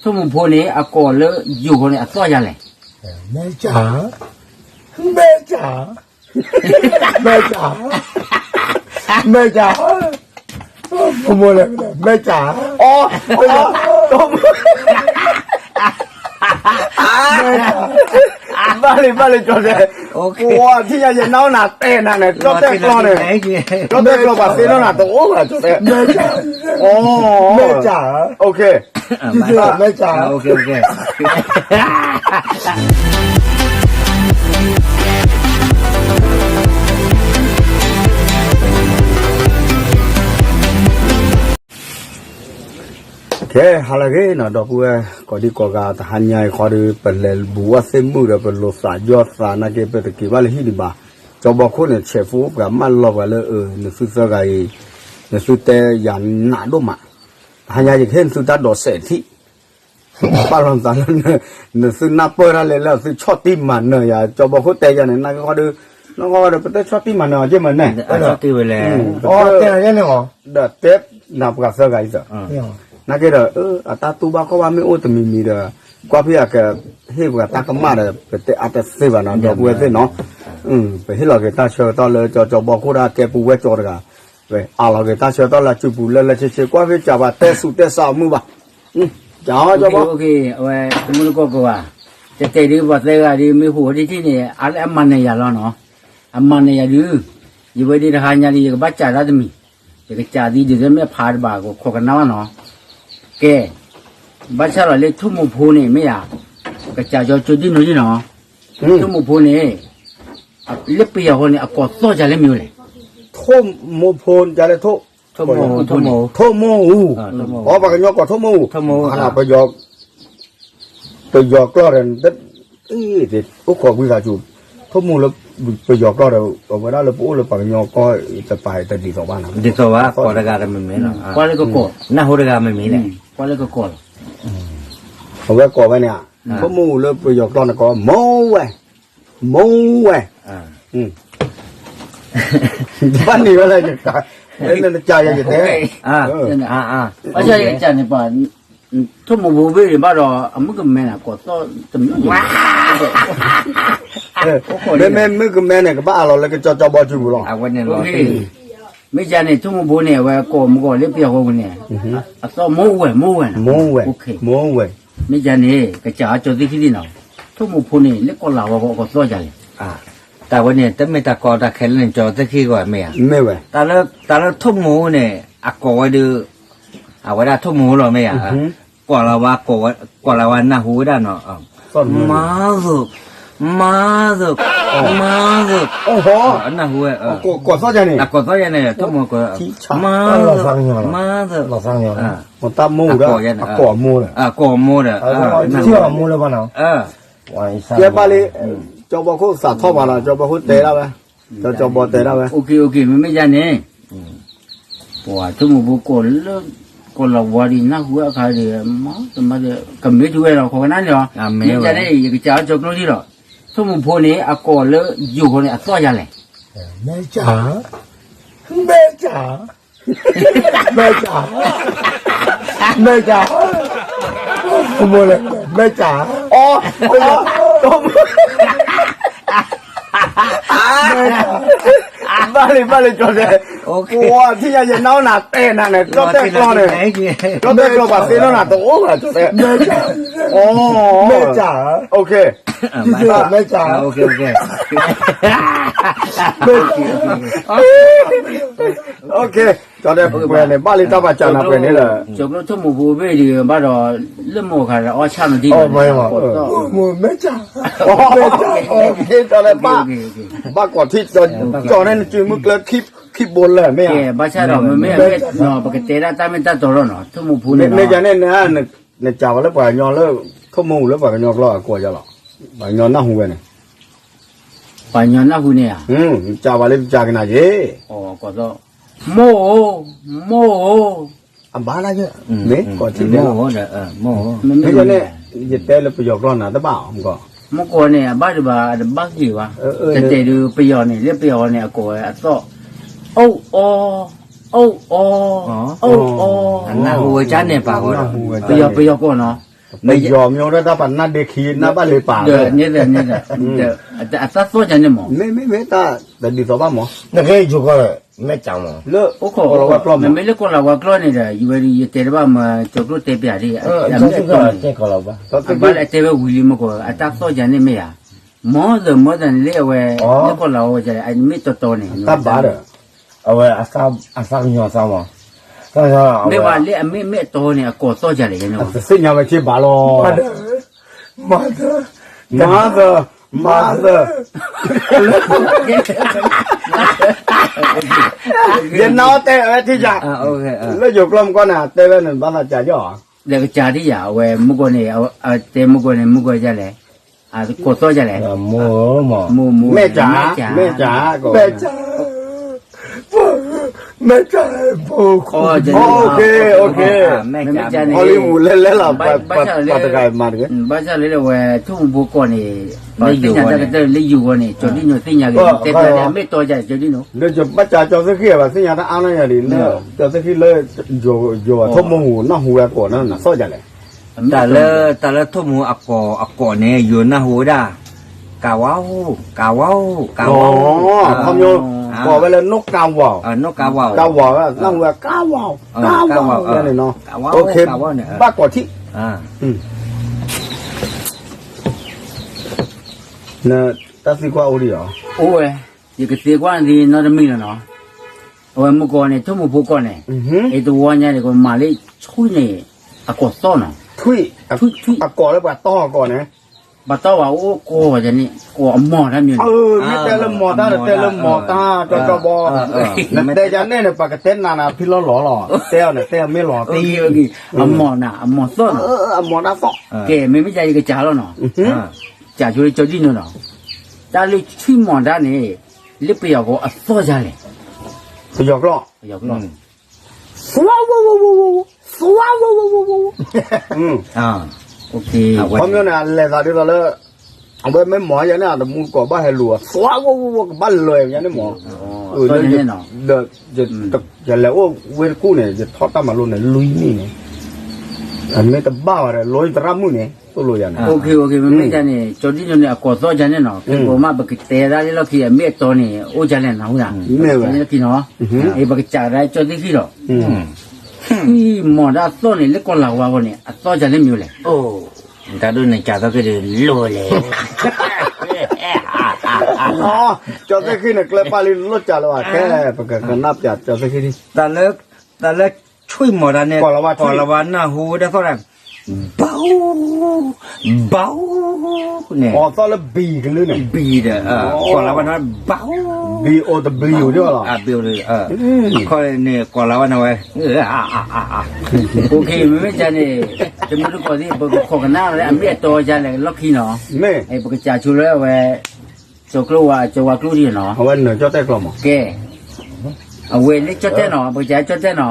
ထိၣ်မူးဖိန့ၣ် အကိးလၢယိၤဃီန့ၣ် အသီၣ်ယၤလဲၣ်. မဲကၠး, မဲကၠး, မဲကၠး, မဲကၠး, မိၢ်မိၢ်လဲၣ်, မဲကၠး, အ ဘၣ်လံ ဘၣ်လံ ကၠီတဲ, ပှၤထံၣ်ညါယနီၢ်နၤတဲနၤန့ၣ် ကၠီတဲကျီန့ၣ်, ကၠီတဲကျီပှၤသ့နီၢ်နၤတအိၣ်ဘၣ် ကၠီတဲ, မဲကၠး, မဲကၠး, ကဲ ဟါလၢအဂ့ၤနီၤ ဒီပုၢ်ဝဲၢ် ကိးဒံကိးဂၤ တဟါညါအံၤဃီဒီး ပလဲၤဘူးဝဲသ့ၣ်မုၣ်ဒီး ပလိာ်သးယီၢ်သးနာ်က့ ပတက့ၤဘၣ်လၢဟံၣ်ဒံးဘၣ်. ကၠီဘီခိၣ်န့ၣ် ဆဲးဖိပှၤမၢလီၤပှၤလၢ နသုသၢဂၤအံၤ နသုတဲယၤနးဒိၣ်မး, တဟါညါယကဟ့ၣ်နသုတၢ်ဒိးစဲးထံၣ် ပာ်လီၤသးလၢ နသုနၢ်ပၢၢ်တၢ်လဲၣ်လၢသုဆီၣ်တံၢ်မၤနၢၤယၤ ကၠီဘီခိၣ်တဲယၤန့ၣ် နာ်က့ဃီဒီး နီၢ်ကီဒီး ပတဲဆီၣ်တံၢ်မၤနၢၤအီၤက့မးန့ၣ် ဒီးတဲနၤပှၤသၢဂၤအံၤသၢ နာ်က့ဒီး အတၢ်တူၢ်ဘၣ်ခီၣ်ဘၣ်မ့ၢ်အိၣ်တမံၤမံၤဒီး ကွၢ်ဖဲအကဟ့ၣ်ပှၤတၢ်ကမၣ်ဒီး ပတဲအါတသ့ဘၣ်နီၤ ဒီပုၢ်ဝဲၢ်သ့ၣ်နီၤ ပဟ့ၣ်လီၤက့ၤတၢ်ဆၢကတီၢ်လၢကၠီကၠီဘီခိၣ်ဒၣ်ကဲပူၤဝဲကၠီတဂၤ ပအးလီၤက့ၤတၢ်ဆၢကတီၢ်လၢအစုပူၤလၢလၢဆ့ဆ့ ကွၢ်ဖဲကၠးပှၤတဲဆူးတဲဆါအီၤမုၢ်ဘၣ် ကၠီဘီ အဝဲ တမုၢ်တကိးကိးဂၤ တတဲဒ်ပှၤသၢဂၤဒ်မ့ၢ်ဟူးဝဲဒ်ထံၣ်န့ၣ် အါလၢအမၤနၢၤယၤလီၤနီၤ အမၤနၢၤယၤဒုး ယဝဲဒၣ်တဟါညါဒ် ယကဘၣ်စးတၢ်တမံၤ ယကစးသံဒ်သိးမ့ၢ်အဖးတဘၣ် ကခိးကနၣ်ဘၣ်နီၤ ကဲ ဘၣ်ဆၣ်ဒီးလၢထိၣ်မူးဖိန့ၣ် မ့ၢ်ယၤ ကစးကၠီကၠိဒ်နီၤဒ်နီၤ ထိၣ်မူးဖိန့ၣ် လၢပယီၤဃီန့ၣ် အကိးသီၣ်ယၤလၢမ့ၢ်ဝဲလဲၣ် ထိၣ်မူးဖိ ကလဲၣ်ထိၣ် ထိၣ်မူးအူ ထိၣ်မူးအူ ပှၤကညီကိးထိၣ်မူးအူ ပယီၤကျိာ်ဒီး အိၣ်ခိးကွံာ်သးစူၤ ထိၣ်မူးလၢ ပယီၤကျိာ်ဒီး အဝဲဒၣ်လၢပအိၣ်လၢပှၤကညီကီၢ်တပၤတဒ်သိးဘၣ်နီၤ ဒ်သိးဘၣ် ကိးတဂၤတမံၤမံၤလီၤ ကွၢ်လၢကကိး နၢ်ဟူတဂၤမံၤမံၤလဲၣ် ကွၢ်လၢကကိးလီၤ အဝဲကိးဝဲန့ၣ် ထိၣ်မူးအူလၢပယီၤကျိာ်န့ၣ်ကိး မိဝဲ မိဝဲ ဘၣ်န့ၣ်ဝဲလၢ နကယဲယတဲ ဘၣ်ဆၣ်ယကစးန့ၣ်ပှၤ ထိၣ်မူးဖိဘ့ၣ်န့ၣ်ဘၣ်ဒီး အမုၣ်ကမဲန့ၣ် ကိးသီၣ်တမံၤ မ့မ့ၢ်မုၣ်ကမဲန့ၣ် ကဘၣ်အးလီၤလၢကကၠီကၠီဘီစုပူၤလီၤ မ့ၢ်ယၤန့ၣ် ထိၣ်မူးဖိန့ၣ် အဝဲကိးမုၢ်ကီးလၢပယီၤဃီပူၤန့ၣ် အသီၣ်မိဝဲ မိဝဲ မိဝဲ မ့ၢ်ယၤန့ၣ် ကစးအကၠီသ့ၣ်ခံသ့ၣ်နီၤ ထိၣ်မူးဖိန့ၣ် လၢကီၢ်လၤဝါအဂီၢ် အကိးသီၣ်ယၤလဲၣ် တၢ်ဝဲန့ၣ် တမ့ၢ်တၢ်ကီတၢ်ခဲလၢနကၠီသ့ၣ်ခံဂီၢ်မ့ၢ်ဧါ, တၢ်လၢထိၣ်မူးန့ၣ် အကိးဝဲဒုး အဝဲဒၣ်ထိၣ်မူးလီၤမ့ၢ်ဧါ, ကိးလီၤဝဲ ကိးလီၤဝဲနၢ်ဟူဝဲဒၣ်နီၤ, မၤသုး, မၤသုး, မၤသုး, နၢ်ဟူဝဲ, အကိးသီၣ်ယၤန့ၣ် ထိၣ်မူးကိး, မၤသုး, မၤသုး, တၢ်မူဒီး အကိးမူဒီး အကိးမူဒီး ကဲဘၣ်လံ, ကၠီဘီခိၣ်သးထီၣ်ပှၤလီၤ, ကၠီဘီခိၣ်တဲဒၣ်ဝဲ, ကၠီဘီတဲဒၣ်ဝဲ, မ့မ့ၢ်ယၤန့ၣ်, ပှၤထိၣ်မူးဖိကိးလၢ ကိးလီၤဝါဒံး နၢ်ဟူအခါဒီး, ကမ့ၢ်တုၤဝဲလီၤ ခိးကနၣ်န့ၣ်လီၤ, မ့ၢ်ယၤန့ၣ် ယကစးအီၤကၠီကျိဒံးလီၤ, ထိၣ်မူးဖိန့ၣ် အကိးလၢယိၤဃီန့ၣ် အသီၣ်ယၤလဲၣ်, မဲကၠး, မဲကၠး မဲကၠး, မဲကၠး, မဲကၠး, ဘၣ်လံ ဘၣ်လံ ကၠီတဲ, ပှၤထံၣ်ညါယနီၢ်နၤတဲနၤန့ၣ် ကၠီတဲကျီန့ၣ်, ကၠီတဲကျီပှၤသ့နီၢ်နၤတအိၣ်ဘၣ် ကၠီတဲ, မဲကၠး, မဲကၠး, မဲကၠး, ကၠီတဲပှဲၤန့ၣ် ဘၣ်လံတၢ်ဘၣ်ကၠးနၤပှဲၤန့ၣ်ဒီး, ကၠီကျိထိၣ်မူးဖိဘ့ၣ်ဒံးဘၣ်ဒီး, လၢမိၢ်ခါဒီးအီၣ်ဆၣ်နီၤဒံး, မဲကၠး, ကၠီတဲဘၣ်, ဘၣ်ကိးထံၣ်, ကၠီန့ၣ်နစုမုၢ်ကျၢၢ်ခံဘိလၢာ်မ့ၢ်ဧါ, ဘၣ်ဆၣ်ဒီးမ့မ့ၢ်, ပကတဲဒၣ်တၢ်မ့ၢ်တၢ်တီလီၤနီၤ ထိၣ်မူးဖိန့ၣ်, မ့ၢ်ယၤန့ၣ် နကးပှၤလၢပှၤကညီလၢ, ထိၣ်မူးလၢပှၤကညီကျိာ်အကိးယၤလီၤ, ပှၤကညီနၢ်ဟူဝဲန့ၣ်, ပှၤကညီနၢ်ဟူန့ၣ်ဧါ, နကးပှၤလၢပကးကနၤယ့ၢ်, မိၢ်ဧိၤ, မိၢ်ဧိၤ, အဘၣ်လၢ, မ့ၢ်ကိးထံၣ်, မ့ၢ်ယၤန့ၣ်, ယတဲလၢပယီၤကျိာ်နၤတဘၣ်, မ့ၢ်ကိးန့ၣ် အဘၣ်ဒံးဘၣ် အတဘၣ်က့ၤဘၣ်, တတဲဒုးပယီၤန့ၣ် လၢပယီၤဃီန့ၣ် အကိးဝဲအသီၣ်, အိၣ်အီ, အိၣ်အီ, အိၣ်အီ, နၢ်ဟူဝဲကၠါန့ၣ်ပာ်ဝဲ, ပယီၤပယီၤကိးနီၤ ပယီၤမ့ၢ်အိၣ်ဒီးတၢ်ပနၢ်ဒ့ခံ နၢ်ဘၣ်လ့ပာ်, အတၢ်သီၣ်ယၤန့ၣ်မး, မ့မ့ၢ်တၢ်တဒ်သိးဘၣ်မး, နကဲယိၤကီၢ်လၢ မဲာ်ကၠးမး, လၢကိးလၤဝါကျီၢ်မး, မ့မ့ၢ်လၢကိးလၤဝါကျီၢ်န့ၣ်ဒီး ယဝဲယတဲတဘၣ်မး ကၠီၤကျိၣ်တဲပၠးဒ်, အဘၣ်လၢအတဲဝဲဝံၤလံမးကီး အတၢ်သီၣ်ယၤန့ၣ်မ့ၢ်ဧါ, မီၢ်သၢမီၢ်သၢန့ၣ်လၢအဝဲ လၢကိးလၤဝါဝဲဒ်လဲၣ် အမ့ၢ်တီတီန့ၣ် တၢ်ဘၣ်ဒီး အဝဲအသၣ်ကညီၤသီမး, မ့ၢ်ဝဲလၢအမ့ၢ်မ့ၢ်အတီန့ၣ် အကိးသီၣ်ယၤလဲၣ်, သ့ၣ်ညါဝဲက့ဘၣ်လီၤ, mother, mother, mother, ယနာ်တဲဝဲထံၣ်ယၤ, လၢယိၤကျီၢ်မကီၢ်န့ၣ် တဲဝဲန့ၣ် ဘၣ်သးကၠးယီၤ, ဒီးကစၢ်ဒ်ယၤ အဝဲမုၢ်ဂီၤန့ၣ် တဲမုၢ်ဂီၤန့ၣ် မုၢ်ဂီၤယၤလဲၣ်, ကိးသီၣ်ယၤလဲၣ်, မဲာ်ကၠး, မဲာ်ကၠး, မဲာ်ကၠး, မဲာ်ကၠး, ဘၣ်ဆၣ်လၢ ဘၣ်ဆၣ်လၢဝဲ ထိၣ်မူဖိကိးန့ၣ် ပှၤသ့ၣ်ညါတၢ်ကတၢၢ်လၢယိၤဝဲန့ၣ် ကၠီၤဒံၣ်နိၤသ့ၣ်ညါက့ၤ တဲကျဲလၢအမ့ၢ်တီယၤ ကၠီၤဒံၣ်နိၤ, လၢဘၣ်ကၠးကၠီၤသ့ၣ်ခံ ဘၣ်သ့ၣ်ညါတၢ်အါနီၢ်ယၤဒ်လၢ ကၠီၤသ့ၣ်ခံလၢ ယိၤထိၣ်မူပူၤ နၢ်ဟူဝဲကိးန့ၣ် နသီၣ်ယၤလဲၣ်, တၢ်လၢ တၢ်လၢထိၣ်မူအကိး အကိးန့ၣ် ယိၤနၢ်ဟူဝဲဒၣ်, ကးဝါအိၣ်, ကးဝါအိၣ်, ကးဝါအိၣ်, ခီပညီ ကိးဝဲလၢ နိၣ်ကးဝါ, နိၣ်ကးဝါ, ကးဝါ, နၢ်ဟူဝဲ ကးဝါ, ကးဝါန့ၣ်နီၤ, ဘၣ်ကိးထံၣ်, တၢ်သံကွၢ်အိၣ်ဒံးဧါ, အိၣ်ဝဲ, ယကသံကွၢ်နသ့နီတမံၤလီၤနီၤ, အဝဲမုၢ်ဂီၤန့ၣ် ထိၣ်မူဖိကိးန့ၣ်, အတဝီညါန့ၣ် ကမၤလၢထွံၣ်န့ၣ် အကိးသီၣ်နီၤ, ထွံၣ်, ထွံၣ်, အကိးလၢပှၤတီအကိးန့ၣ် ပှၤတီဘၣ်အိၣ်ကိးန့ၣ် ကိးအမီၢ်တၢ်မံၤန့ၣ်, မ့ၢ်တဲလၢမီၢ်တၢ်ဒီးတဲလၢမီၢ်တၢ် ကၠီကၠီဘီ, နတဲယၤန့ၣ်န့ၣ် ပှၤကတဲနၤနၤဖံလီၤလီၤလီၤ, တဲအီၤန့ၣ် တဲအီၤမ့ၢ်လီၤတံၢ်, အမီၢ်နၤ အမီၢ်သီၣ်နီၤ, အမီၢ်တၢ်သီၣ်, ကဲ မ့မ့ၢ်ယၤယကစၢ်လီၤနီၤ, ကစၢ်ဆိလၢကၠီၤဒံၣ်နိၤနီၤ, တၢ်လၢထွံၣ်မီၢ်တၢ်န့ၣ် လၢပယီၤကီးအသီၣ်ယၤလဲၣ်, ပယီၤကျီၢ်, ပယီၤကျီၢ် သဝါဝါဝါဝါဝါ, သဝါဝါဝါဝါဝါ, ခီပညီန့ၣ် အလဲၤသးဒ်သိးလၢ အဝဲမ့ၢ်မီၢ်ယၤန့ၣ် အတမူတကိးဘၣ်ဟဲလူၤအီၤ သဝါဝါဝါဝါ ကဘၣ်လၢာ်ယၤန့ၣ်မီၢ်, ဒီး ယလဲၤအိၣ်ဝ့ၢ်တကူၣ်န့ၣ် ယထီၣ်တၢ်မၤလိန့ၣ် လွံၢ်နံၣ်န့ၣ်, အမ့ၢ်တဘၣ်ဝဲဒီး လီၤယသရၣ်မုၣ်န့ၣ် သိၣ်လိယၤန့ၣ်, မ့မ့ၢ်ယၤန့ၣ် ကၠီၤဒံၣ်နိၤန့ၣ် အကိးသီၣ်ယၤန့ၣ်နီၤ, ကဲပမ့ၢ်ပကတဲဒၣ်လၢလီၢ်ခံ အမ့ၢ်အတီန့ၣ် အိၣ်ယၤလဲၣ်နၢ်ဟူဧါ, မ့ၢ်ဝဲလီၢ်ခံနီၤ, အံၤပကစၢ်ဒၣ်ကၠီၤသ့ၣ်ခံလီၤ, ထွံၣ်မီၢ်တၢ်သီၣ်န့ၣ် လၢကီၢ်လၤဝါအဂီၢ်န့ၣ် အသီၣ်ယၤလၢမ့ၢ်လဲၣ်, တၢ်ဒိၣ်န့ၣ်ကၠးသီၣ်က့ၤဒီးလိၤလဲၣ်, ကၠီၤသ့ၣ်ခံန့ၣ် ကျဲပၢ်လံလိၣ်ကၠးလၢၤဘၣ် ကဲ ပကကနၣ်ပၠးကၠီၤသ့ၣ်ခံ, တၢ်လၢ တၢ်လၢထွံၣ်မီၢ်တၢ်န့ၣ် ကီၢ်လၤဝါနၢ်ဟူဝဲဒၣ်သီၣ်န့ၣ်, ဘၣ်, ဘၣ်, န့ၣ်, သီၣ်လၢဘံကလုၢ်န့ၣ်, ဘံဒီး, ကီၢ်လၤဝါန့ၣ် ဘၣ်, ဘံအိၣ်တဘံအိၣ်ဒ်လီၤ, ဘံအိၣ်တဘံ, ခီန့ၣ် ကီၢ်လၤဝါန့ၣ်ဝဲ, မ့မ့ၢ်ယၤန့ၣ် တမူတကိးသ့ၣ် ပကခိးကနၣ်လၢအမ့ၢ်အတီယၤလဲၣ်လီၢ်ခံနီၤ, မ့ၢ်, ပကစၢ်ဆိလၢအဝဲ ကၠီၤကျိဝါ ကၠီၤဝါကျိဒ်နီၤ, အဝဲနၢၤကၠီၣ်တဲၣ်ကျီမး, ကဲ, အဝဲလၢကၠီၣ်တဲၣ်နီၤ ပကစၢ်ကၠီၣ်တဲၣ်နီၤ,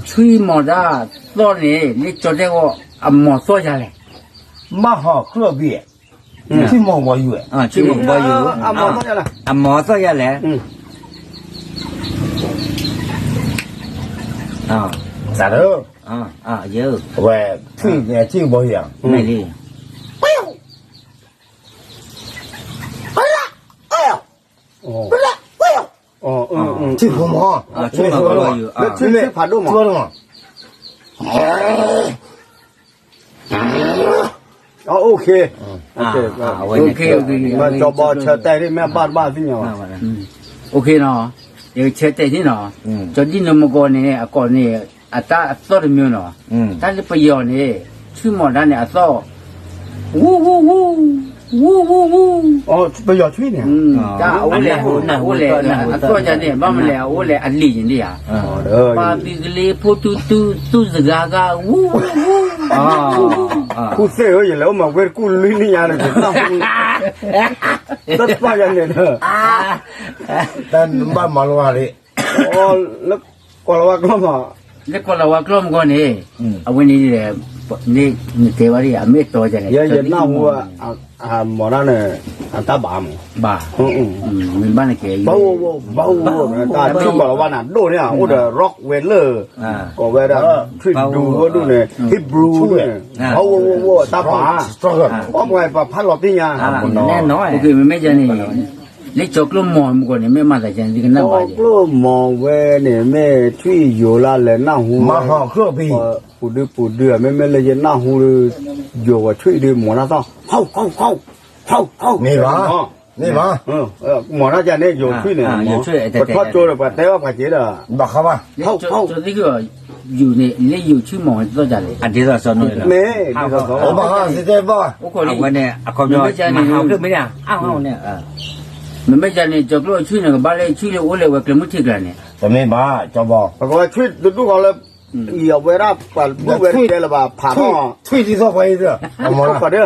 ထွံၣ်မီၢ်တၢ်သီၣ်န့ၣ် လၢကၠီၣ်တဲၣ်အဂီၢ် အမီၢ်သီၣ်ယၤလဲၣ်, ဘၣ်ဟီၣ်ချၢၣ်ဘံၣ်, ထွံၣ်မီၢ်ဝီယူၤ, ထွံၣ်မီၢ်ဝီယူၤ, အမီၢ်သီၣ်ယၤလဲၣ်, ဝဲ, ထွံၣ်ဘီယူၤ, မ့ၢ်လံ ထွံၣ်ဖိမီၢ်, ထွံၣ်ဖိမီၢ်, ထွံၣ်ဖးဒိၣ်မး, ကၠီၤဘီဆၢတဲာ်ဒ်မ့ၢ်ဘၣ်တဘၣ်သ့ၣ်ညါ, ယကဆၢတဲာ်န့ၣ်နီၤ, ကၠီၤဒံၣ်နိၤမကီၢ်န့ၣ် အကိးန့ၣ် အတၢ်အသီၣ်တမံၤနီၤ, တၢ်လၢပယီၤန့ၣ် ထွံၣ်မီၢ်တၢ်န့ၣ်အသီၣ်, ဝူ, ဝူ, ဝူ, ဝူ, ဝူ, တၢ်အအိၣ်လဲၣ်, အအိၣ်လဲၣ်, အသီၣ်ယၤန့ၣ် ဘၣ်မနုၤလဲၣ် အအိၣ်လဲၣ်အလံာ်န့ၣ်ဧါ, ပၢ်ဘံကလ့ဖိတူတူ သူၣ်စဂၤဂၤ ဝူ, ဝူ, ဝူ, ဃုသ့ၣ်ဧၢ ယလဲၤအိၣ်မၤဝဲတကူၣ်လွံၢ်နံၣ်ညါန့ၣ် တၢ်သီၣ်ယၤန့ၣ်, တၢ်ဘၣ်မၤလိအီၤလံ, လၢကီၢ်လၤဝါကျီမး, လၢကီၢ်လၤဝါကျိာ်မုၢ်ဂီၢ်န့ၣ်, အဝဲန့ၣ်, နတဲဝဲဒၣ် အမ့ၢ်အတီယၤန့ၣ် ယနၢ်ဟူ, မီၤတၢ်န့ၣ်, အတၢ်ဘၣ်မး, ဘၣ်, မ့ၢ်ဘၣ်န့ၣ်ကဲ, ဘၣ်, ဘၣ်, တၢ်ထံၣ်ကီၢ်လၤဝါန့ၣ် ဒိၣ်န့ၢ် အိၣ်ဒီး Rockefeller, ကိးဝဲဒၣ် ထံၣ်ဒူဝဲဒၣ်န့ၣ် Hebrew န့ၣ်, ဘၣ်, တၢ်ဘၣ်, ပှၤပှၤဖးလီၤတံၢ်ညါ, မ့မ့ၢ်ယၤန့ၣ်, လၢကၠီၤကျိာ်မီၤမုၢ်ဂီၢ်န့ၣ် မ့ၢ်မၤသးယၤန့ၣ် ကနၣ်ဘၣ်, ကၠီၤကျိာ်မီၤဝဲန့ၣ် မ့ၢ်ထွံၣ်ယိၤလၢလဲၤနၢ်ဟူ, ပူၤဒုပူၤဒု, မ့မ့ၢ်လၢယနၢ်ဟူ, ယိၤဝဲထွံၣ်ဒု မီၤတၢ်သီၣ်, ဟီၣ်, ဟီၣ်, မ့ၢ်ဘၣ်, မ့ၢ်ဘၣ်, မီၤတၢ်ယၤန့ၣ် ယိၤထွံၣ်န့ၣ်, ပထီၣ်ကၠိဒီး ပှၤတဲဘၣ်ပှၤက့ၤဒီး, ဘၣ်ဃးဘၣ်, ယိၤထွံၣ်မီၤဝဲသီၣ်ယၤလဲၣ်, အဒ်သိးစီၤနိ, မ့ၢ်, အဝဲန့ၣ် အခီပညီမ့ၢ်မၤဟးကျိာ်မ့ၢ်န့ၣ်, မ့မ့ၢ်ယၤန့ၣ် ကၠီၤကျိာ်အထွံၣ်န့ၣ် ကဘၣ်လၢထွံၣ်လၢအိၣ်လၢဝဲကျဲမုၢ်ထံကျါန့ၣ်, တမ့ၢ်ဘၣ်, ကၠီၤဘီ, ပကဝဲထွံၣ်တဒူၣ်ဃီလၢ, အဝဲဒၣ်ပှၤဘုၣ်ဝဲတကဲလၢၤဘၣ် ဖးထီၣ်, ထွံၣ်ဒ်သိးပှၤအံၤဒီး,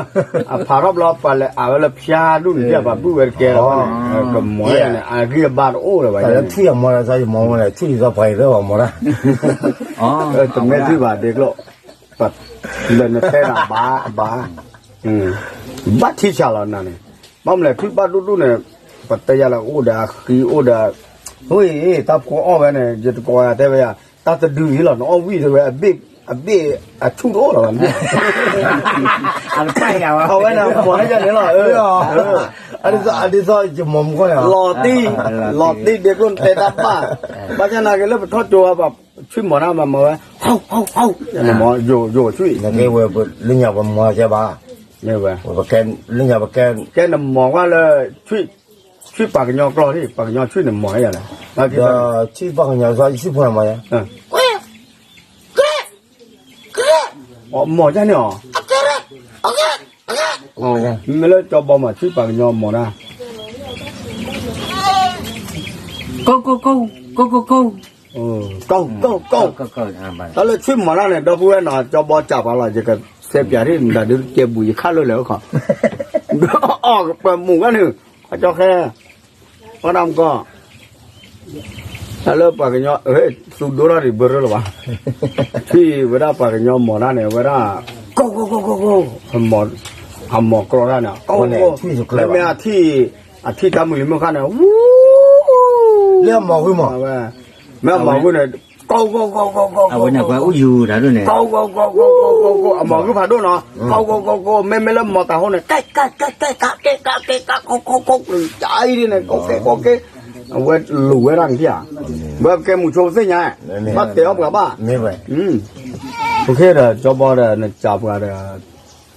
အဖးထီၣ်ဘျီ ပှၤလဲၤအးဝဲလၢဖျါဒူၣ်န့ၣ် ပှၤဘုၣ်ဝဲတကဲလၢၤဘၣ်န့ၣ်, ကမီၤန့ၣ် အဂံၢ်အဘါတအိၣ်လၢၤဘၣ်, ထွံၣ်အမီၤလၢယမီၤဝဲလဲၣ်, ထွံၣ်ဒ်သိးပှၤအံၤဒီးပှၤမီၤတၢ်, တမ့ၢ်ထွံၣ်ဘၣ်ဒ့ကျိာ်, လၢနတဲဒၣ်ဘၣ်, ဘၣ်, ဘၣ်ထံဆးလီၤနၤန့ၣ်, ဘၣ်မနုၤလဲၣ် ထွံၣ်ဘၣ်ဒိၣ်ဒိၣ်န့ၣ်, ပတဲယၤလၢအိၣ်ဒီးအဃံအိၣ်ဒီး, ဟိ, တၢ်ဖိအီၣ်ဝဲန့ၣ် ယတကိးယၤတဲဝဲယၤ, တၢ်တဒုအံၤလီၤ နအီၣ်ဝံၣ်တဲဝဲ, အဘ့ၣ်အဆူၣ်တအိၣ်လီၤဘၣ်, အဝဲန့ၣ် မီၤတၢ်ယၤန့ၣ်လီၤ, အဒ်သိးယမီၤမုၢ်ဂီၢ်န့ၣ်, လီၤတံၢ်ဒ့ကျိာ်နတဲတၢ်ဘၣ်, ဘၣ်ဆၣ်နာ်က့လၢပထီၣ်ကၠိဝဲ ထွံၣ်မီၤတၢ်မၤမၤဝဲ, ဟီၣ်, ဟီၣ်, ဟီၣ်, ယိၤထွံၣ်, လၢညါပမီၤကဲဘၣ်, လၢညါပကဲ, ကဲနမီၤဝဲလၢ, ထွံၣ်ပှၤကညီကျိာ်, ပှၤကညီထွံၣ်န့ၣ်မီၤယၤလဲၣ်, ထွံၣ်ပှၤကညီကျိာ် ယထွံၣ်ဖိန့ၣ်မီၤယၤ, မီၤယၤန့ၣ်အီၤ, မ့ၢ်လၢကၠီၤဘီမး ထွံၣ်ပှၤကညီမီၤတၢ်, ကိၢ်, ကိၢ်, ကိၢ်, ကိၢ်, တၢ်လၢထွံၣ်မီၤတၢ်န့ၣ် ဒီပုၢ်ဝဲၢ်နီၤ ကၠီၤဘီစံးပှၤလီၤ ယကစဲးပၠးထံၣ် မတၤဒုးကဲဘူးယခါလၢလဲၣ်အိၣ်ခီ, အီၣ်ပှဲၤမူးဝဲန့ၣ်, အကၠီၤဃဲ, ပှၤဒၣ်မကီၢ်, တၢ်လၢပှၤကညီ, သူဒိထီၣ်ဒံးဘၢရၢလၢၤဘၣ်, ထွံၣ်ဝဲဒၣ်ပှၤကညီမီၤတၢ်န့ၣ် ဝဲဒၣ်, ကိၢ်, ကိၢ်, အမီၤကြီတၢ်န့ၣ်, မ့မ့ၢ်, အထံၣ်တၢ်မုၢ်လံၤမုၢ်ဃၢ်န့ၣ်, လၢအမီၤဂုၢ်မး, မ့ၢ်အမီၤဂုၢ်န့ၣ်, ကိၢ်, ကိၢ်, ကိၢ်, ကိၢ်, ကိၢ်, အမီၤဂုၢ်ဖးဒိၣ်နီၤ, ကိၢ်, ကိၢ်, ကိၢ်, ကိၢ်, မ့မ့ၢ်လၢမီၤတၤဟိန့ၣ် ကဲ, ကဲ, ကဲ, ကဲ, ကဲ, ကဲ, ကဲ, ကဲ, ကိၢ်, ကိၢ်, ကိၢ်, ကဲ, ကိၢ်, ကိၢ်, ကဲ, အဝဲလိာ်ဝဲဒၣ်န့ၣ်ဧါ, ဝဲကဲမုၢ်ဆိပသ့ၣ်ညါ, ဘၣ်တဲအီၣ်ပှၤဘၣ်, အဃိဒီး ကၠီၤဘီဒီး နစံးပှၤဒီး,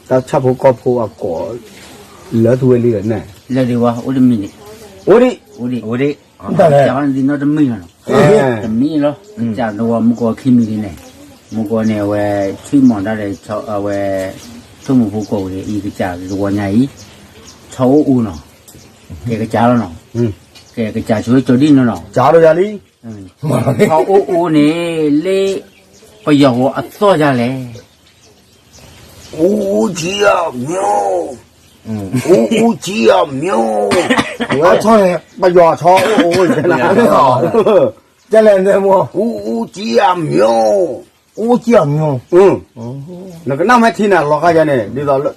တၢ်ဆၣ်ဖိကီၢ်ဖိအကိး, လၢသုဝဲလံဒီးန့ၣ်, လၢဒံးဝဲ, အိၣ်တမံၤန့ၣ်, အိၣ်ဒံး, အိၣ်ဒံး, ကၠီၤဘီန့ၣ်ဒံးနီတမံၤလီၤနီၤ, တမံၤလီၤ, ကၠီၤတဝီမူကီၢ်ခံမံၤဒ်န့ၣ်, မူကီၢ်န့ၣ် အဝဲ, ထွံၣ်မီၤတၢ်ဒီး, အဝဲ, ထိၣ်မူဖိကိးဝဲအံၤကစၢ်တဝီညါအံၤ, ဆီအိၣ်အူနီၤ, ကဲကစၢ်လီၤနီၤ, ကဲကစၢ်ဆိကၠီၤဒံၣ်နီၤနီၤ, ကၠီၤဒံၣ်ယၤလံ, ဆီအိၣ်အူန့ၣ်, လၢ, ပယီၤဖိအသီၣ်ယၤလဲၣ် အူအူကၠံအမျိုး, အူအူကၠံအမျိုး, အဝဲဆီန့ၣ် ပယီၤဆီအိၣ်အိၣ်, ကလဲၣ်န့ၣ်မ့ၢ်, အူအူကၠံအမျိုး, အူအူကၠံအမျိုး, နကနၣ်မ့ၢ်ထံန့ၣ် လီၤဂာ်ယၤန့ၣ် ဒ်သိးလၢ,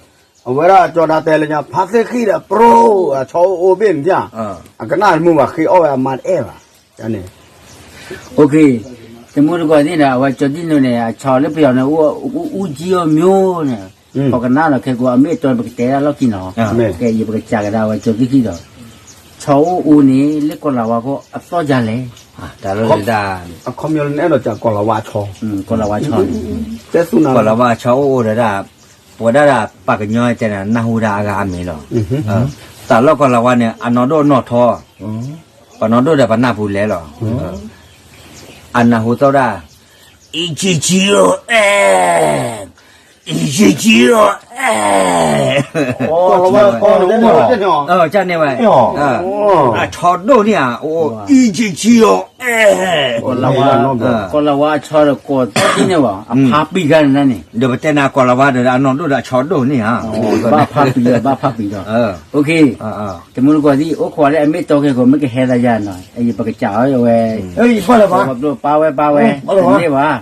အဝဲဒၣ်ကၠီၤဒၣ်တဲလၢညါ ဖါသ့ၣ်ဃံၣ်ဒီးပြိ, အဆီအိၣ်အိၣ်ဘ့ၣ်န့ၣ်ဧါ, အကနၣ်မုာ်ဘၣ်ဃ့အီၣ်ဝဲအမါတအဲၣ်ဘၣ်, န့ၣ် တမူတကိးသ့ၣ်ဒီး အဝဲကၠီၤဒံၣ်နီၤန့ၣ် အဆီလၢပယီၤန့ၣ် အူအူကၠံအမျိုးန့ၣ်, ပကနၣ်လီၤခဲကိး အမ့ၢ်အတီပကတဲဒၣ်လီၢ်ခံနီၤ, ကဲယပကစၢ်ကဒါဝဲကၠီၤသ့ၣ်ခံဒီး, ဆီအိၣ်အူန့ၣ် လၢကီၢ်လၤဝါကီၢ်အသီၣ်ယၤလဲၣ်, တၢ်လၢဒၣ်, အခီပညီလၢနအဲၣ်ဒိးစံးကီၢ်လၤဝါဆီ, ကီၢ်လၤဝါဆီန့ၣ်, ကီၢ်လၤဝါဆီအိၣ်အိၣ်ဒီးဒၣ်, ပဝဲဒၣ်ပှၤကညီတဲန့ၣ် နၢ်ဟူဒၣ်အဂၤအမံၤလီၤ, တၢ်လီၢ်ကီၢ်လၤဝါန့ၣ် အနီၢ်ဒိၣ်နီၢ်ထီ, ပနီၢ်ဒိၣ်ဒီးပနၢ်ပူၤလဲၣ်လီၤ, အနၢ်ဟူသီၣ်ဒၣ်, အံကၠံကၠံအီၤအဲၣ်, အံကၠံကၠံအီၤအဲၣ်, ကန့ၣ်ဝဲ, အဆီဒိၣ်န့ၣ်ဧါ, အံကၠံကၠံအီၤအဲၣ်, ကီၢ်လၤဝါအဆီဒီးကီၢ်သ့ၣ်န့ၣ်ဘၣ် အဖးပံၤဂၤန့ၣ်န့ၣ်, ဒီးပတဲနၤကီၢ်လၤဝါဒီး အနီၢ်ဒိၣ်ဒီးအဆီဒိၣ်န့ၣ်ဧါ, ဘၣ်ဖးပံၤဒီး ဘၣ်ဖးပံၤဒီး, တမူတကိးသ့ၣ် အိၣ်ခိးလၢအမ့ၢ်တီခဲကိး မ့ၢ်ကဟဲသးယၤနီၤ ယပကစံးအီၤဝဲ, ပာ်ဝဲပာ်ဝဲ, န့ၣ်ဘၣ်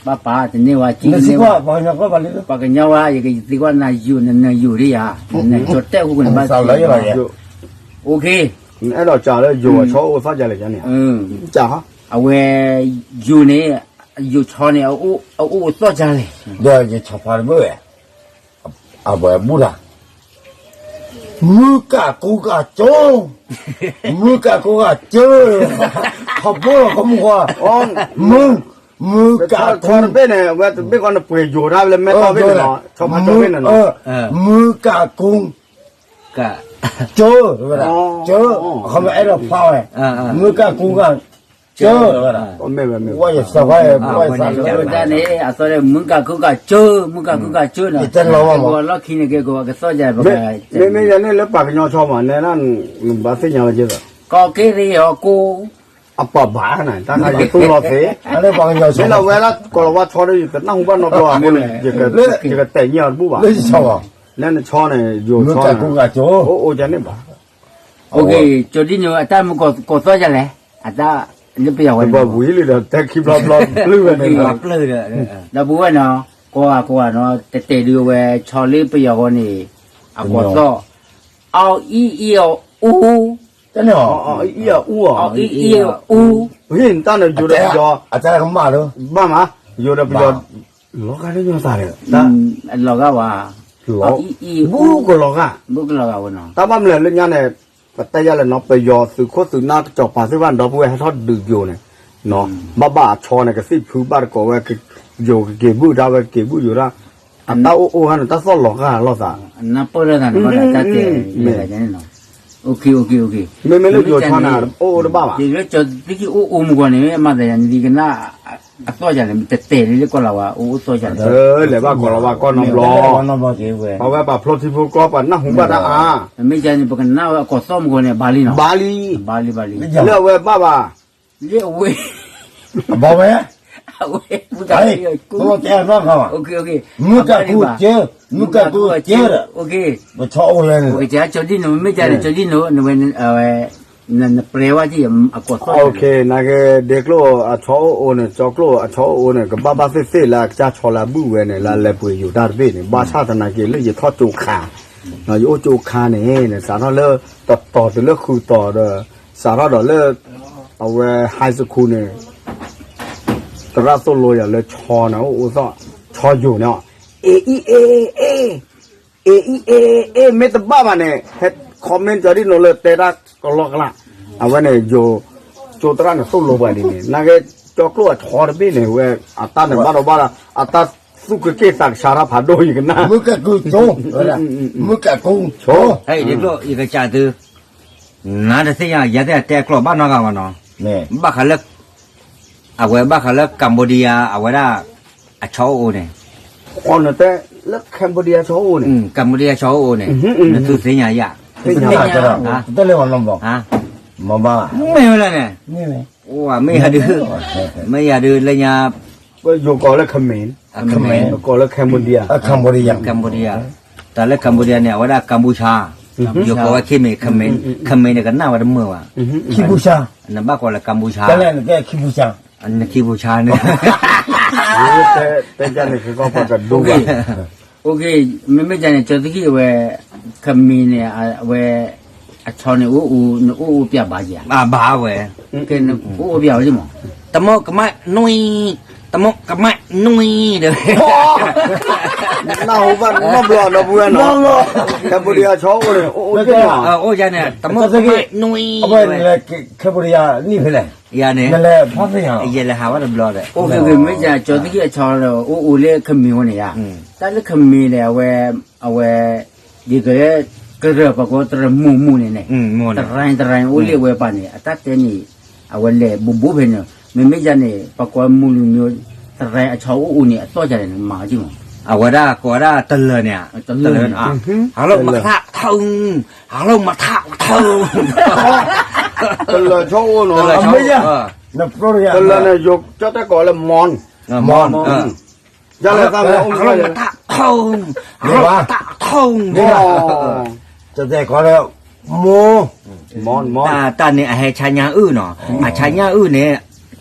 ဘၣ်ပာ်တန့ၢ်ဝဲကံန့ၢ်ဝဲ, ပှၤကညီဝဲ ယကသံကွၢ်နၤယိာ် နနၢၤယိာ်ဒ်ယၤ, နနၢၤကၠီၤတဲာ်ဃူန့ၣ်ဘၣ်, ယိာ်, အဲၣ်ဒိးစံးလၢယိာ်အဆီအိၣ်သီၣ်ကလဲၣ်န့ၣ်, အဝဲ ယိာ်န့ၣ်, ယိာ်ဆီန့ၣ် အအိၣ်အိၣ်သီၣ်ကလဲၣ်, ဒီးယဆီဖါတဘၣ်ဝဲ, အဝဲဘူၣ်တၢ် မုၢ်ကၣ်ကိၢ်ကၣ်ကၠိ, မုၢ်ကၣ်ကိၢ်ကၣ်ကၠိ, ထီဘိလီၤကမူၣ်ဃီ, မုၢ်, မုၢ်ကၣ်ကိၢ်, ဘ့ၣ်န့ၣ် ဝဲတဘ့ၣ်ဃီနပှ့ၤယိာ်တၢ်လၢမဲထီၣ်ဘ့ၣ်န့ၣ်လီၤ, မုၢ်ကၣ်ကိၢ်, ကၠိ, ဝဲဒၣ်, ကၠိ, အခီမ့ၢ်အဲၣ်ဒိးဖျါဝဲ, မုၢ်ကၣ်ကိၢ်ကၣ်ကၠိ, ဝဲဒၣ်, ဝဲယသီၣ်ဖဲ, ဝဲသီၣ်ဖဲန့ၣ် အသီၣ်န့ၣ် မုၢ်ကၣ်ကိၢ်ကၣ်ကၠိ, မုၢ်ကၣ်ကိၢ်ကၣ်ကၠိနီၤ, လီၢ်ခံန့ၣ်က့ၤ ကသီၣ်ယၤ, မ့မ့ၢ်ယၤန့ၣ်လၢပှၤကညီဆီမး နဲဒၣ်, နဘၣ်သ့ၣ်ညါလီၤက့ၤ, ကီၢ်က့ၤရ့ၣ်အီၤကိၢ်, အပှၤဘၣ်နၤ တၢ်ခါယတူၢ်လီၤသ့, မ့ၢ်လၢဝဲဒၣ်ကိးလီၤဝါဆီဒီး ယတနၢ်ဟူဘၣ်နီတဘျီအဃိန့ၣ်, ယကတဲာ်ညါအီၤတဘူၣ်ဘၣ်, လၢနဆီန့ၣ် ယိာ်ဆီန့ၣ်, အိၣ်အိၣ်ကန့ၣ်ဘၣ်, ကၠိဒ်န့ၣ် အတၢ်မုၢ်ကိးသီၣ်ယၤလဲၣ်, အတၢ်လၢပယီၤဝဲန့ၣ်, ဝံၤလံဒီးတဲခံဘျီဘျီပျုၢ်ဝဲန့ၣ်, ဒီပုၢ်ဝဲၢ်နီၤ, ကိးဂၤကိးဂၤနီၤ တတဲာ်ဒုးဝဲဆီလၢပယီၤဃီန့ၣ်, အကိးသီၣ်, အီအံအံအူ, အီအံအံအူ, အီအံအံအူ, ဟ့ၣ်နတၢ်န့ၣ်ယိာ်ဒီးပယီၤ, အတၢ်ကမၣ်လၢ, ဘၣ်မး, ယိာ်ဒီးပယီၤ, လီၤဂာ်လၢညါသးဒီး, လီၤဂာ်ဝဲ, အီအံအံအူ, ဘူးကလီၤဂာ်, ဘူးကလီၤဂာ်ဝဲနီၤ, တၢ်ဘၣ်မနုၤလၢညါန့ၣ်, ပတဲယၤလဲၣ်နီၤ ပယီၤသုးခိၣ်သုးနၢ်ကစီၤပၤသ့ၣ်တဖၣ်န့ၣ် ဒီပုၢ်ဝဲၢ်ဟဲထီၣ်ဒုးယိာ်န့ၣ်, ဘၣ်ဘၣ်အဆီန့ၣ် ကသံၣ်ဖုဘၣ်တကိးဝဲ, ယိာ်ကက့ၤဘုၣ်တၢ်ဝဲက့ၤဘုၣ်ယိာ်တၢ်, အတၢ်အိၣ်အိၣ်ဟဲန့ၣ် တၢ်သီၣ်လီၤဂာ်လိာ်သး, နၢ်ပၢၢ်လိာ်သးန့ၣ် ဘၣ်တၢ်တဲ, မ့မ့ၢ်လၢယိာ်ဆီန့ၣ် အိၣ်အိၣ်တဘၣ်ဘၣ်, လၢကၠီသ့ၣ်ခံအိၣ်အိၣ်မူကီၢ်န့ၣ် မ့ၢ်မၤသးယၤန့ၣ် လံကနၣ်, အသီၣ်ယၤန့ၣ် တတဲာ်လံလၢကီၢ်လီၤဝါ အိၣ်အိၣ်သီၣ်ယၤန့ၣ်, လဲၤဘၣ်ကီၢ်လီၤဝါကီၢ်နီတဘျီ, ပဝဲပှၤဖျိထံဖိကီၢ်ပှၤနၢ်ဟူဘၣ်တၢ်အါ, မ့မ့ၢ်ယၤန့ၣ် ပကနၣ်ဝဲအကိးသီၣ်မူကီၢ်န့ၣ် ဘၣ်လံနီၤ, ဘၣ်လံ, ဘၣ်လံဘၣ်လံ, လၢအဝဲဘၣ်ဘၣ်, လၢအဝဲ, အဘၣ်ဝဲ, အဝဲ, မုၢ်ကၣ်ကိၢ်ကၠိ, မုၢ်ကၣ်ကိၢ်ကၠိ, ပဆီအိၣ်လဲၣ်န့ၣ်, ကၠီဒံၣ်နိ, မ့မ့ၢ်ယၤန့ၣ် ကၠီဒံၣ်နိ, နဝဲ, နပျဲဝဲက့ၤအကိးသီၣ်, နကဒဲကျိၣ်အဆီအိၣ်အိၣ်န့ၣ် ကၠီကျိၣ်အဆီအိၣ်အိၣ်န့ၣ် ကဘၣ်ဘၣ်သ့ၣ်သ့ၣ်လၢအကစၢ်ဆီလၢအဘုၣ်ဝဲန့ၣ် လၢအလဲၤပှ့ၤယိာ်တၢ်တဘ့ၣ်န့ၣ် ဘၣ်ဆၣ်သနာ်က့လၢယထီၣ်ကၠိခါ, ယအိၣ်ကၠိခါန့ၣ် စးထီၣ်လၢတတီၤတုၤလၢဃုတီၤဒီး စးထီၣ်ဒီးလၢ အဝဲ high school န့ၣ် သရၣ်သိၣ်လိယၤလၢဆီန့ၣ် အိၣ်အိၣ်သီၣ် ဆီယိာ်န့ၣ်, အ့အံၤအ့အ့, အ့အံၤအ့အ့, မ့ၢ်တဘၣ်ဘၣ်န့ၣ် ဟဲ comment ကၠီဒံၣ်နိလၢတဲတၢ်ကလီကလး, အဝဲန့ၣ်ယိာ် ကၠိသရၣ်န့ၣ်သိၣ်လိပှၤဒ်န့ၣ် နာ်က့ ကၠီကျိၣ်အဆီတဘ့ၣ်န့ၣ် ဝဲ အတၢ်န့ၣ်ဘၣ်ဒီးဘၣ်ဒီး အတၢ်သူၣ်က့ၣ်သးကဆါတၢ်ဖးဒိၣ်ယကနၣ်, မုၢ်ကၣ်ကိၢ်ကၠိ, မုၢ်ကၣ်ကိၢ်ကၠိ, ယကစၢ်သု နတသ့ၣ်ညါ ယၤသ့ၣ်တဲကျိာ်ဘၣ်နီတဂၤဘၣ်နီၤ, ဘၣ်ဃးလၢ အဝဲဘၣ်ဃးလၢ Cambodia အဝဲဒၣ် အဆီအိၣ်အိၣ်န့ၣ်, လၢ Cambodia ဆီအိၣ်န့ၣ်, Cambodia ဆီအိၣ်အိၣ်န့ၣ်, နသုသ့ၣ်ညါယၤ, တလဲၤဝဲနီၤဘၣ်, မ့ၢ်ဝဲလဲၣ်န့ၣ်, မ့ၢ်ယၤဒုး, မ့ၢ်ယၤဒုးလၢညါ ပယိၤကိးလၢ Khmer, ပကိးလၢ Cambodia, Cambodia, Cambodia, တၢ်လၢ Cambodia န့ၣ် အဝဲဒၣ် ကမ်ပူၤချါ, ယိၤကိးဝဲ Khmer, Khmer, Khmer န့ၣ် ကနၣ်ဝဲတမုာ်ဘၣ်, နဘၣ်ကိးလၢ ကမ်ပူၤချါ, နခံပူၤချါန့ၣ်, တဲန့ၣ် ကကီၢ်ပှၤကဒိဘၣ်, မ့မ့ၢ်ဒ်န့ၣ် ကၠီသခံအဝဲ Khmer န့ၣ် အဝဲ အဆီန့ၣ် အိၣ်အိၣ် နအိၣ်အိၣ်ပျဲဘၣ်ဧါ, ဘၣ်ဝဲ, အိၣ်အိၣ်ပျဲဝဲမး, တမ့ၢ်ကမၣ်နွံ, တမ့ၢ်ကမၣ်နွံဒီး နနၢ်ဟူဘၣ်နီတဘျီဒီပုၢ်ဝဲၢ်နီၤ, Cambodia ဆီအိၣ်န့ၣ် အိၣ်အိၣ်က့ၤနီၤ, အိၣ်ယၤန့ၣ် တမ့ၢ်ကမၣ်နွံ, Cambodia နံၣ်ဖဲလဲၣ်, ယၤန့ၣ်, ယလဲၤဟးဘၣ်တဘျီဒီး, မ့ၢ်ယၤ ကၠီသခံအဆီဒီး အိၣ်အိၣ်လၢ Khmer န့ၣ်ဧါ, တၢ်လၢ Khmer န့ၣ် အဝဲ, အဝဲ ဒ်သိးလၢ ကရၢၢ်ပှၤကိးတရၢၢ်မူးမူးန့ၣ်န့ၣ်, တရၢၢ်တရၢၢ်အိၣ်လၢအဝဲပၢ်န့ၣ် အတၢ်တဲန့ၣ်, အဝဲလဲၤဘူးဘူးဖဲန့ၣ်, မ့မ့ၢ်ယၤန့ၣ် ပှၤကိးမူးလူၤမံၤ တရၢၢ်အဆီအိၣ်အိၣ်န့ၣ် အသီၣ်ယၤန့ၣ် မၤက့ၤမး, အဝဲဒၣ်ကိးဝဲဒၣ်တလၢာ်န့ၣ်, တလၢာ်, ဟးလိၣ်မထးထီ, ဟးလိၣ်မထးထီ, တလၢာ်ဆီအိၣ်နီၤ, တလၢာ်န့ၣ် ယိၤကၠီတဲကိးလၢ မွန်, မွန် ဟးလိၣ်မတၢ်ထီ, ဟးလိၣ်မတၢ်ထီ, တဲကိးလၢ မိၢ်, တၢ်န့ၣ်အဟဲဆါညါအုၣ်နီၤ, အဆါညါအုၣ်န့ၣ်,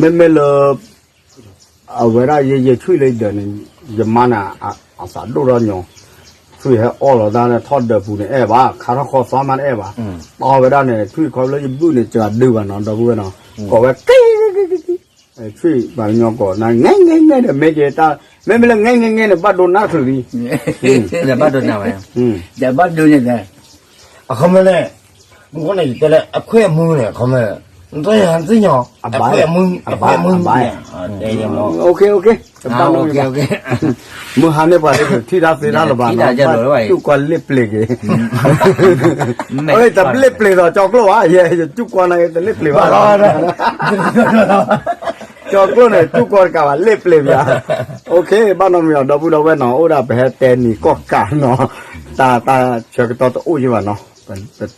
မ့မ့ၢ်လၢ အဝဲဒၣ်ယဲယဲထွံၣ်လၢယဒၢးန့ၣ် ယမါန့ၣ် အသးဒိၣ်ထီၣ်ညီ, ထွံၣ်ဟဲအီၣ်လီၤတၢ်လၢထီၣ်ဒၢးပူၤန့ၣ်အဲၣ်ဘၣ်, ခါထီၣ်ဃီသီမးတအဲၣ်ဘၣ်, တီဝဲဒၣ်န့ၣ် ထွံၣ်ခီဖျိလၢယဘုၣ်န့ၣ် စှၤဒုးဘၣ်နီၤ ဒီပုၢ်ဝဲၢ်နီၤ, ကိးဝဲက့ ထွံၣ်ပှၤကညီကိးနၤ ငဲ ငဲ ငဲဒီး မ့ၢ်က့ၤတၢ် မ့မ့ၢ်လၢငဲငဲငဲန့ၣ် ဘၣ်ဒိနးချုးလံ, ဘၣ်ဒိနးဝဲ, ယဘၣ်ဒိန့ၣ်လဲၣ်, အခီမ့ၢ်န့ၣ် မ့ၢ်ဃိန့ၣ် ယတဲလၢအခွဲးအမုၢ်န့ၣ် အခီမ့ၢ်, နတၢ်ယၤနသ့ၣ်ညါ, အခွဲးအမုၢ်, အခွဲးအမုၢ်, တဘၣ်နီတမံၤ, မုၢ်ဟါန့ၢ်ပှၤလၢထံၣ်တၢ်သ့တၢ်လၢၤဘၣ်နီၤ, ဘၣ်စူၣ်ကွၢ်လ့ၣ်ပျ့ၤက့ၤ, တလ့ၣ်ပျ့ၤဒီးကၠီကျိၣ်ဘၣ်, ယဲယစူၣ်ကွၢ်န့ၣ် တလ့ၣ်ပျ့ၤဘၣ်လီၤ ကၠီကျိၣ်န့ၣ် စူၣ်ကွၢ်တကးဘၣ် လ့ၣ်ပျ့ၤပၠး, ဘၣ်နီတမံၤအီၤ ဒီပုၢ်ဒီဝဲၢ်နီၤ, အိၣ်ဒၣ်ပဟဲတဲနံၤကီၢ်ကးနီၤ, တၢ်တၢ်ဆၢကတီၢ်တအိၣ်ယံၤဘၣ်နီၤ, ပ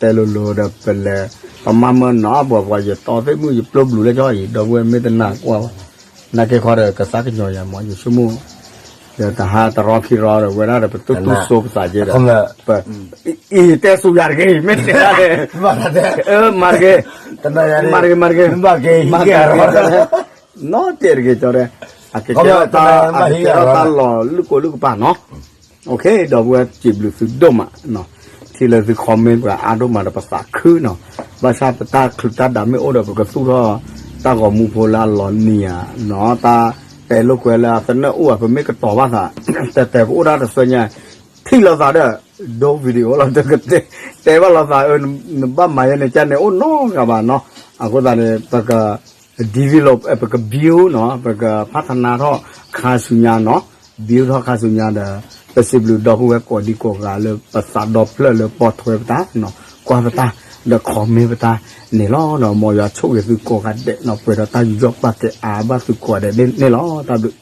တဲလိၤလိၤဒီးပလဲၤ, ပမၤမၢနီၤ ပှၤပှၤယတီသ့ၣ်မုၣ်ယပျိဘျုးလၢကၠီအံၤ ဒီပုၢ်ဝဲၢ်မ့ၢ်တနာ်ကွၢ်ဘၣ်, နာ်က့ၤခီဒီးကစၢ်ကညီၤယၤမး ယဆိကမိၣ်, ဒီးတဟါတရီခံရီဒီး ဝဲဒၣ်ဒီးပတူၢ်တူၢ်စိပသးက့ဒီး, ပ အံၤတဲဆူယၤတဂ့ၤ မ့ၢ်တဲဒၣ်လဲၣ်, မၤတဂ့ၤ, မၤတဂ့ၤ, မၤတဂ့ၤ, မၤတဂ့ၤ, နီၢ်တဲတဂ့ၤကၠီဒီး, အကကဲထီၣ်တၢ်, အကကဲထီၣ်တၢ်လီၤလုၢ်ကိလုၢ်ကပၤနီၤ, ဒီပုၢ်ဝဲၢ်စံးဘျုးသုဒိၣ်မး, ထံၣ်လၢသု comment ပှၤအါဒိၣ်မးဒီးပသးခုနီၤ, ဘၣ်ဆၣ်ပတၢ်ချုးတၢ်ဒးမ့ၢ်အိၣ်ဒီးပကသူၣ်ထီၣ်, တၢ်ဂီၤမူဖိလၢအလီၤနံၤဧါနီၤ, တၢ်တဲလိာ်ကွဲလၢအသနၢၣ်အိၣ်ဧါ ပမ့ၢ်ကတီၤဘၣ်သး, တဲတဲပအိၣ်ဒၣ်တသၢညါ, ထံၣ်လိာ်သးဒီး, ဒိ video လီၤ, တဲဘၣ်လိာ်သး, နဘၣ်မၤယဲန့ၣ် ကန့ၣ်အိၣ်နီတဂၤဘၣ်နီၤ, အဃိသတးန့ၣ် ပက develop ပက build နီၤ, ပကဖးထနါထီၣ်ခါဆူညါနီၤ, build ထီၣ်ခါဆူညါဒီး, ပစံးဘျုးဒီပုၢ်ဝဲၢ်ကိးဒံကိးဂၤလၢပသးဒီဖျၢၣ်လၢပိာ်ထွဲပတၢ်နီၤ, ကွၢ်ပတၢ်, ဒီး comment ပတၢ်န့ၣ်လီၤ, ဒီးမ်ယွၤဆိၣ်ဂ့ၤသုကိးဂၤဒဲးနီၤ, ပှဲၤဒီးတၢ်ယူးယီၣ်ပာ်ကဲအါဘၣ်သုကိးဂၤဒဲးန့ၣ်လီၤ, တၢ်ဘျုး